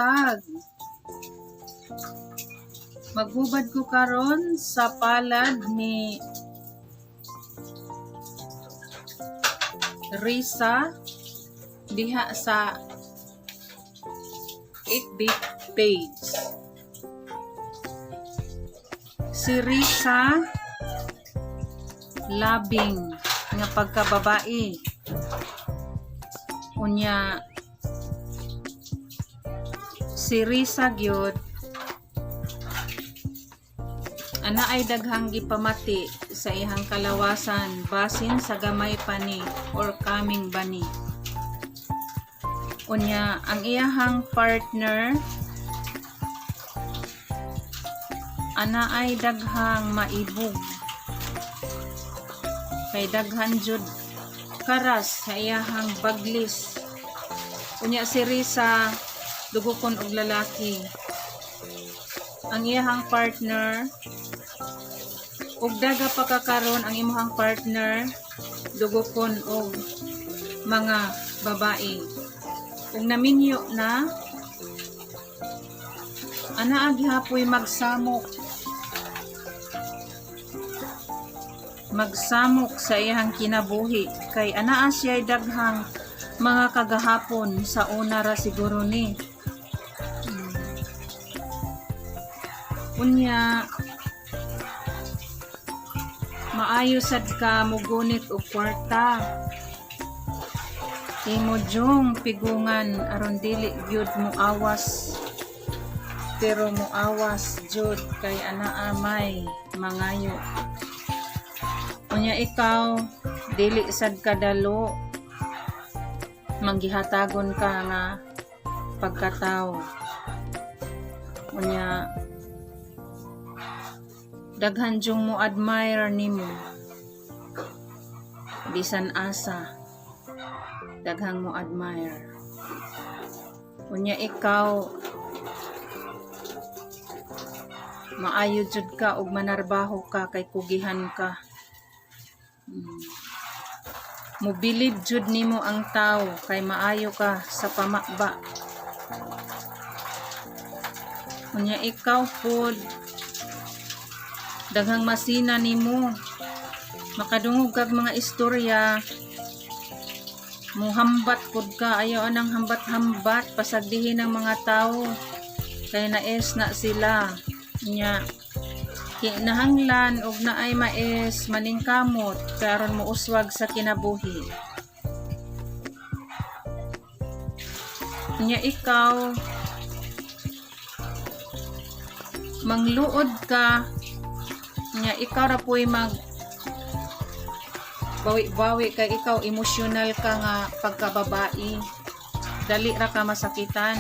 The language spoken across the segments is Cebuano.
Buntag. Maghubad ko karon sa palad ni Risa diha sa 8 page. Si Risa, labing nga pagkababae. Unya si Risa gyud ana ay daghang gipamati sa ihang kalawasan, basin sa gamay pa ni or coming ba ni. Unya ang iyahang partner ana ay daghang maibog kay daghan jud karas sa iyahang baglis. Unya si Risa dugukon og lalaki. Ang iyahang partner, ug daga pa ka karon, ang imuhang partner dugukon og mga babae. Ug naminyo na, ana gihapoy magsamok, magsamok sa iyang kinabuhi kay anaa siya daghang mga kagahapon sa una ra siguro ni. Unya maayo sad ka mugunit og kwarta. Imo jung pigungan aron dili gyud mo awas, pero mo awas jud kay anaa may mangayo. Unya ikaw dili sad kadalo manggihatagon ka nga pagkatawo. Unya daghan jung mo admire nimo bisan asa, daghang mo admire. Unya ikaw maayo jud ka og manarbaho ka kay kugihan ka. Mobilib jud nimo ang tao kay maayo ka sa pamakba. Unya ikaw pod daghang masina nimo. Makadungog kag mga istorya, muhambat pud ka. Ayaw anang hambat-hambat, pasagdihin ang mga tao kay naes na sila. Nya kinahanglan og naay maes, maningkamot karon mo uswag sa kinabuhi. Nya ikaw mangluod ka. Nya ikaw ra po'y mag bawi-bawi kay ikaw emosyonal ka nga pagkababae, dali ra ka masakitan.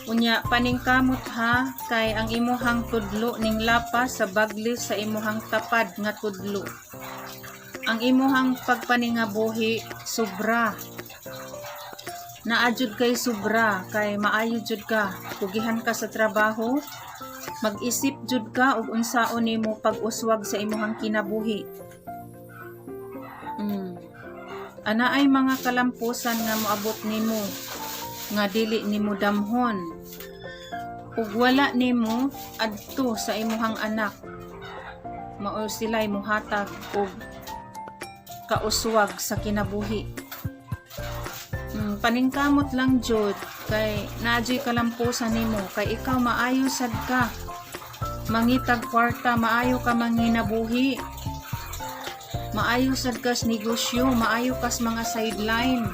Unya paningkamot ha, kay ang imuhang tudlo ning lapas sa baglis sa imuhang tapad nga tudlo. Ang imuhang pagpaningabuhi sobra, naa jud kay sobra kay maayo jud ka, kugihan ka sa trabaho. Mag-isip jud ka og unsaon nimo pag-uswag sa imuhang kinabuhi. Ana ay mga kalampusan nga moabot nimo nga dili nimo damhon ug wala nimo adto sa imuhang anak, mao sila'y muhatag og kauswag sa kinabuhi. Paningkamot lang jud kay naa juy kalampusan nimo kay ikaw maayo sad ka mangitag kwarta, maayo ka manginabuhi, maayo sad kas negosyo, maayo kas mga sideline.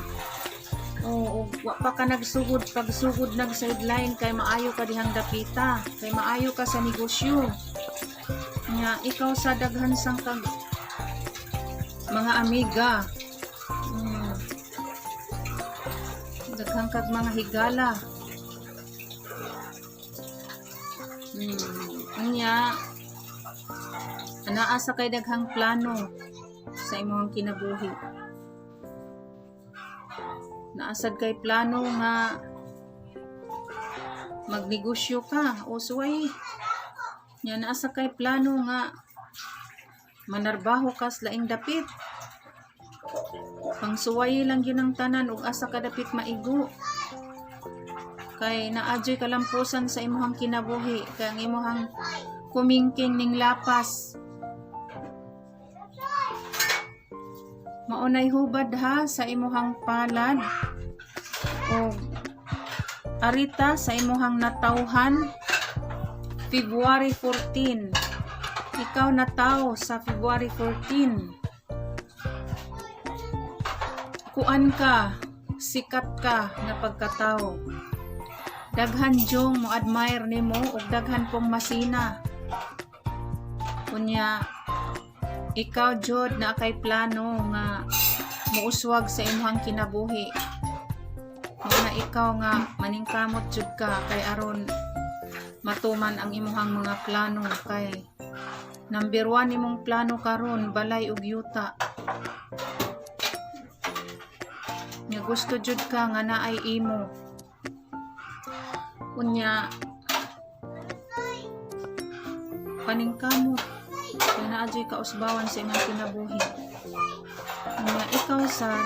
Oo, wa pa ka nagsugod, pagsugod nag sideline kay maayo ka dihang dapita, kay maayo ka sa negosyo. Nya ikaw sa daghan sang kag mga amiga. Daghan kag mga higala. Unya anaa sa kay daghang plano sa imong kinabuhi. Naasad kay plano nga magnegosyo ka o suway. Nya naa sa kay plano nga manarbaho ka sa laing dapit. Pangsuway lang yun ang tanan ug asa ka dapit maigo. Kay naa juy kalampusan sa imuhang kinabuhi, kay ang imuhang kumingking ning lapas. Maunay hubad ha sa imuhang palad o arita sa imuhang natawhan February 14. Ikaw nataw sa February 14. Kuan ka, sikat ka nga pagkatao. Daghan jung mo admire nimo ug daghan pong masina. Unya ikaw jud na kay plano nga muuswag sa imong kinabuhi. Mao na ikaw nga maningkamot jud ka kay aron matuman ang imuhang mga plano, kay number 1 imong plano karon balay ug yuta. Nga gusto jud ka nga naay imo. Unya paningkamot kay naa juy kausbawan sa imong kinabuhi. Unya ikaw sad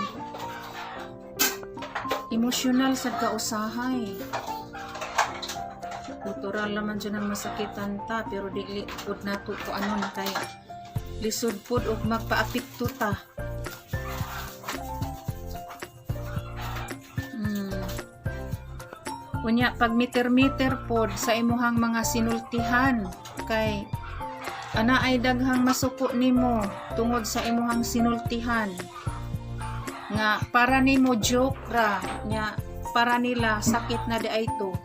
emosyonal sad ka usahay. Natural naman dyan ang masakitan ta, pero dili pud nato ko anon kay lisod pud og magpaapekto ta. Unya pag meter-meter pod sa imuhang mga sinultihan kay ana ay daghang masuko nimo tungod sa imuhang sinultihan nga para nimo joke ra, nya para nila sakit na di ay to.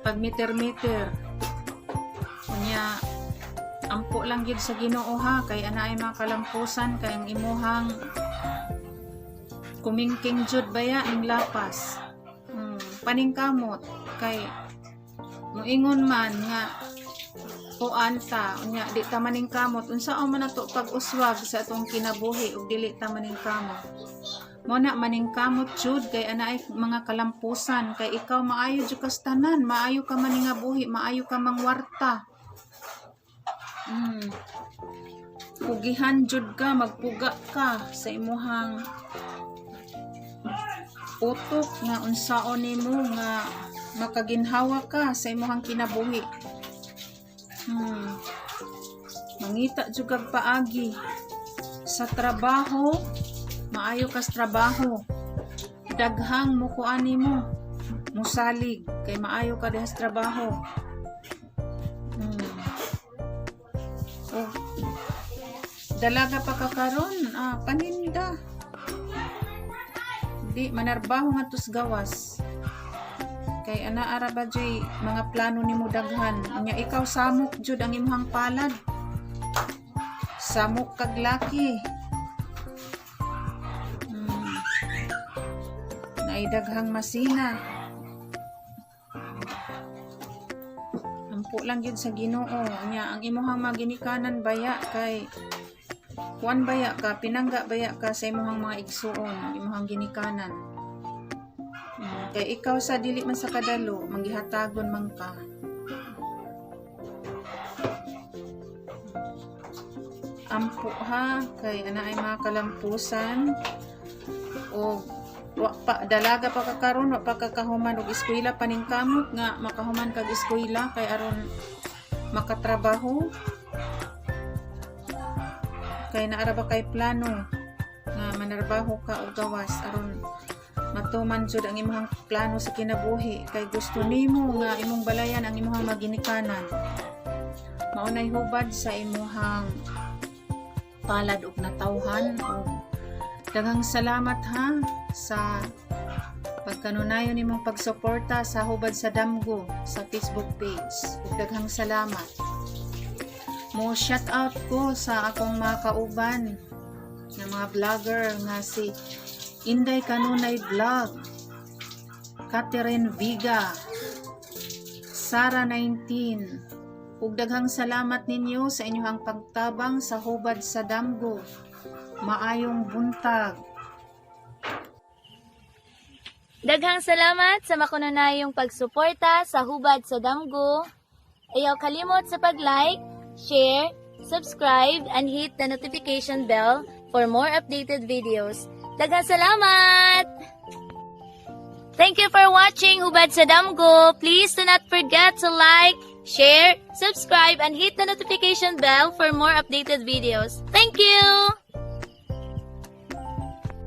Pag meter-meter. Unya ampo lang gid sa Ginoo ha, kay ana ay mga kalampusan, kay ang imuhang kumingking jud baya ning lapas. Paningkamot kay moingon man nga kuan ta, unya di ta maningkamot, unsa man nato pag-uswag sa atong kinabuhi ug dili ta maningkamot? Mo na maningkamot jud kay ana ay mga kalampusan, kay ikaw maayo jud kas tanan, maayo ka maningabuhi, maayo ka mangwarta. Pugihan jud ka, magpuga ka sa imuhang utok nga unsaon nimo nga makaginhawa ka sa imuhang kinabuhi. Mangita jud kag paagi sa trabaho, maayo kas trabaho. Daghang mukuan nimo, musalig kay maayo ka diha sa trabaho. Oh. Dalaga pa ka karon, paninda. Di manarbaho nga tos gawas. Kay ana ara ba juy mga plano nimo daghan. Nya ikaw samok jud ang imong palad. Samok kag laki. Naay daghang masina. Ampo lang gyud sa Ginoo. Nya ang imuhang maginikanan baya kay kuan baya ka, pinangga baya ka sa imuhang mga igsuon, ang imuhang ginikanan. Kay ikaw sa dili man sa kadalo, manggihatagon man ka. Ampo ha, kay ana ay mga kalampusan o wa pa dalaga pa ka karon, wa pa ka kahuman og eskwela, paningkamot nga makahuman kag eskwela kay aron makatrabaho, kay naara ba kay plano nga manarbaho ka og gawas aron matuman jud ang imong plano sa kinabuhi, kay gusto nimo nga imong balayan ang imong maginikanan. Mao nay hubad sa imuhang palad ug natawhan, ug daghang salamat ha sa pagkanunayon nimong pagsuporta sa Hubad sa Damgo sa Facebook page. Ug daghang salamat. Mo shout out ko sa akong mga kauban nga mga vlogger nga si Inday Kanunay Vlog, Catherine Viga, Sara 19. Ug daghang salamat ninyo sa inyong pagtabang sa Hubad sa Damgo. Maayong buntag. Daghang salamat sa makununayong pagsuporta sa Hubad sa Damgo. Ayaw kalimot sa pag-like, share, subscribe, and hit the notification bell for more updated videos. Daghang salamat! Thank you for watching Hubad sa Damgo. Please do not forget to like, share, subscribe, and hit the notification bell for more updated videos. Thank you!